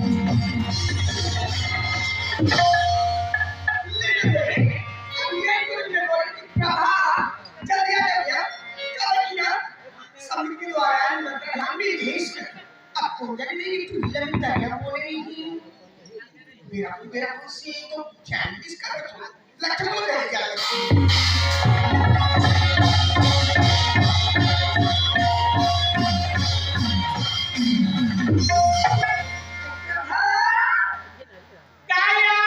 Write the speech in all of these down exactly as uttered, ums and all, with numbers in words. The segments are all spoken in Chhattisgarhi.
ले ले, ले। अब ये कुल में बोले कि प्रभा, जल्दी आ, जल्दी आ। कब किया? समिति द्वारा मंत्र हम भी भेज कर। अब कौन जाने नहीं, तू भी लगी तैयार बोले नहीं। मेरा, मेरा कुर्सी तो ध्यान किसका रखो? लक्ष्मण को ध्यान क्या रखो? काया!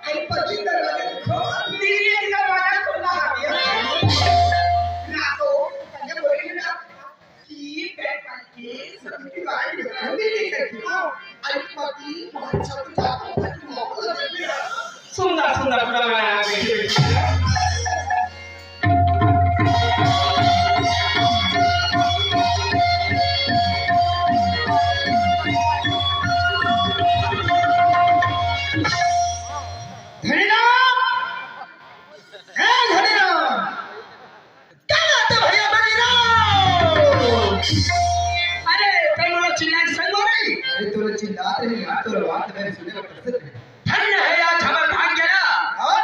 अरे पति दरवाजा खोल, दीदी की दरवाजा खोलना आ गया। ना तो, तने बोले ना, कि बैठ के सबकी बात नहीं करती। अरे पति, अच्छा तो जाता हूँ, पति मोहब्बत में। सुंदर, सुंदर पूरा बनाया, बैठी, बैठी। धनीराम, ए धनीराम, क्या बात है भैया धनीराम? अरे, तोला चिल्लाए संग हो रही। अरे, तोला चिल्लात रही यार, तोला बात मैं सुने बर तरसत रही। धन्य है आज हमर भाग्य ना। हाँ?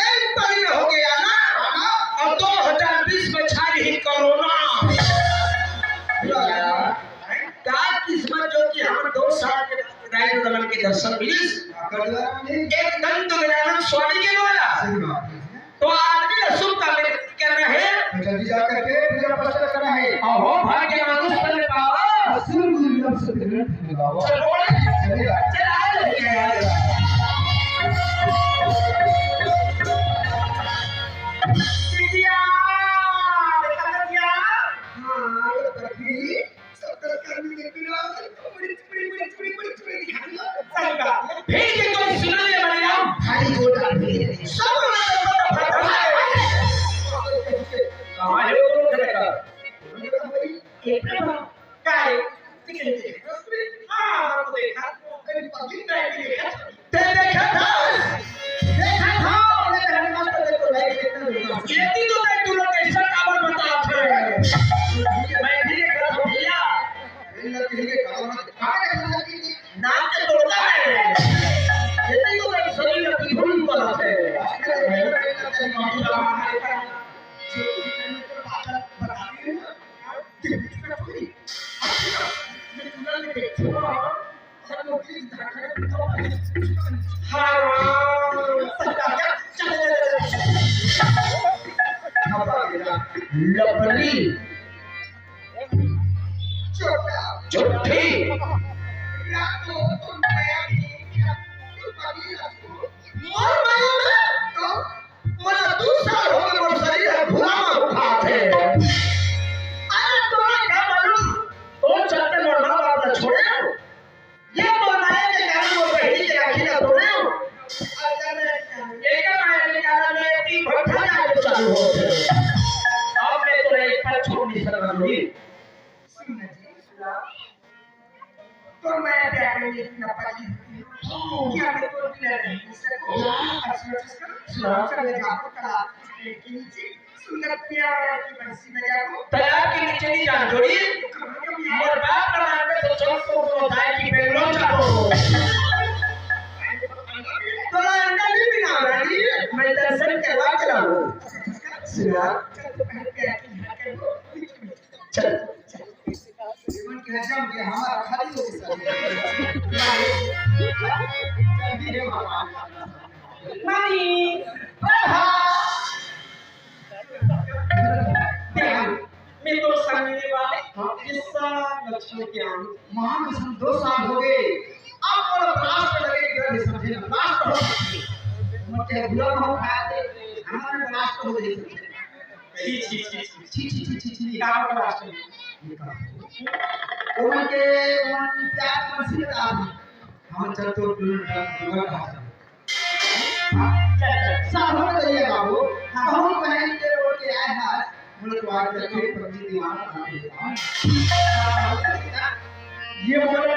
एक पल में हो गया ना। हाँ। और दो हजार बीस में छा रही कोरोना। का किस्मत जो कि हमर दो साल के राय रमन के दर्शन मिलिस। हाँ, कर दो यार, नहीं। एक दंत गजानन स्वामी के द्वारा। सही बात है। तो आदमी ला शुभ काम करना है। तो जल्दी जा करके पूजा पाठ करना है। अहो भाग्य मनुष्य तन पावा। असुर दुर्लभ सत ग्रंथ में गावा। चलो, चलिए। चल, आ जाइए, आ जाइए। बिटिया, देखा बिटिया? हाँ, लड़की। फिर के कोई सुना ले बने हम। भारी जोरदार भीड़। सब लोग फटफट। कहाँ है वो लोग? ये क्या है? हाँ, हमको देखा। अरे, पब्लिक में भी देखा। ते देखा था? देखा था, हमने घर में तो देखो, लाइट कितना देखा। ये भी तो मैं तुरंत ऐसा काबर बता था। मैं भी देखा था भैया। इन लोग के लिए काबर बता। कहाँ देखा था? नाक के तोड़ता है। ये भी तो मैं शरीर में बिल्कुल गलत है। लबली। झूठी। मोर माया में तो मोला दू साल हो गए, मोर शरीर ह भुला म भुखात हे। अरे तोला का मालूम, तोर चलते मोर माँ बाप ला छोड़े हंव। ये मोर माया के कारण मोर बहिनी के राखी ला तोड़े हंव। एकर माया के कारण मैं तीन भट्ठा जाके चालू हो गए। अब मैं तोला एक पल छोड़ नहीं सकता रोहित। सुन ना जी, सुना। तो मैं प्यारे में इतना पति हूँ कि मैं तो बिना रह नहीं सकूँ। और सुनो, सुनो, सुनो। चलो जाओ तालाब के नीचे सुंदर प्यार की बंसी बजाओ। तालाब के नीचे नहीं जान जोड़ी। कहाँ कभी मोर बाप का मार पे तो चौक को वो दाई की पेंगलो जाओ। तो अंडा भी बिना रानी, मैं दर्शन करवा के लाऊं। सुना। चल तो पहले प्यार की हरकत हो। चल। जीवन के हजम के हमारा खाली हो गया। माई। मैं तो समझने वाले हिस्सा लक्ष्मी के आने। माँ कसम दो साल हो गए। अब मोला ब्लास्ट लगे इधर नहीं समझे ना। ब्लास्ट हो। मत क्या बुरा हो खाते। हमारे ब्लास्ट हो गए। छी, छी, छी, छी। छी, छी, छी, छी, छी। ये कहाँ का ब्लास्ट है? ये कहाँ? ओमन के, ओमन प्यार के बंसी बता दे। हम चल तो टूर टूर टूर कहाँ चल? साहब बताइए बाबू, हम पहन के रोड के आए हैं। मुझे तो आज तक मेरी पत्नी दीवाना बना देता है। ये बोला